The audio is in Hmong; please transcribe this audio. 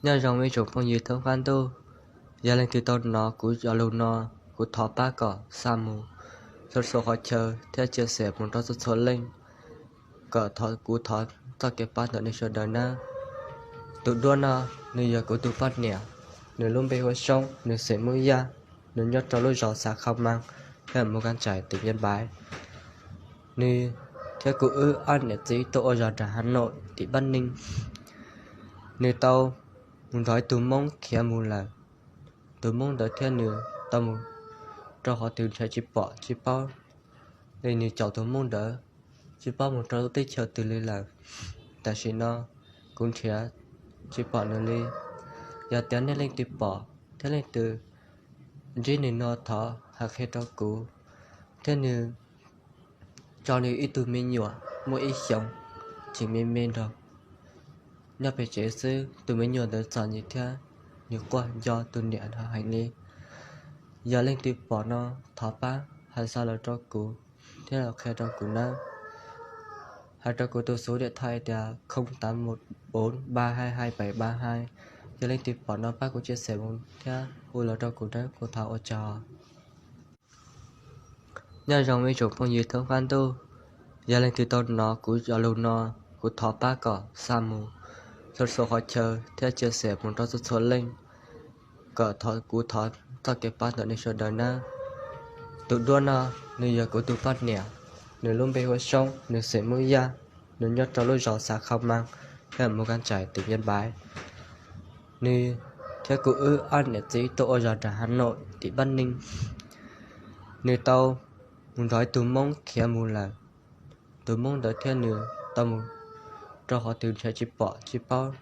Nyob zoo ib tsoom phooj ywg thoob qab ntuj, yog leej twg tau hnov kuv cov lus no, kuv thov pab kom xa mus txhua txhua qhov chaw thiab share mus rau txhua txhua leej, kom kuv thov txoj kev pab ntawm nej sawv daws nawb. Tus duab no, nws yog kuv tus poj niam, nws lub npe hu ua Soob, nws xeem Hmoob Yaj, nws nyob rau lub zos Xav Khau Mas, hwm Mus Kab Tsais, tim Nyab Laj. Nws thiab kuv wb ob niam txiv tuaj ua zog nram Hav Noim, tim Pab Neeg. Nws tau mus nrog ib tug Hmoob khiav mus lawm. Tus Hmoob ntawd thiab nws tau mus rau qhov twg nrhiav tsis pom tsis paub li, nws caum tus Hmoob ntawd tsis paub mus rau lub teb chaws twg li lawm. Tam sim no kuv nrhiav tsis pom nws li. Yog tias nej leej twg pom thiab leej twg ntsib nws no, thov hais qhia rau kuv. Thiab nws tso nws ib tug me nyuam muaj ib xyoos, tseem me me nrog nyob pem tsev xwb. Tus me nyuam ntawd txom nyem thiab nws quaj nco tus niam heev li. Yog leej twg pom no, thov pab hais xa los rau kuv thiab los qhia rau kuv nawb. Hais rau kuv tus xuv diam thaj tias không tám một bốn ba hai hai bảy ba hai. Yog leej twg pom no, pab kuv share mus thiab hu los rau kuv nawb, kuv thov ua tsaug. Nyob zoo ib tsoom phooj ywg thoob qab ntuj, yog leej twg tau hnov kuv cov lus no, kuv thov pab kom xa mus txhua txhua qhov chaw thiab share mus rau txhua txhua leej, kom kuv thov txoj kev pab ntawm nej sawv daws nawb. Tus duab no, nws yog kuv tus poj niam, nws lub npe hu ua Soob, nws xeem Hmoob Yaj, nws nyob rau lub zos Xav Khau Mas, hwm Mus Kab Tsais, tim Nyab Laj. Nws thiab kuv wb ob niam txiv tuaj ua zog nram Hav Noim, tim Pab Neeg. Nws tau mus nrog ib tug Hmoob khiav mus lawm. Tus Hmoob ntawd thiab nws tau mus rau qhov twg nrhiav tsis pom tsis paub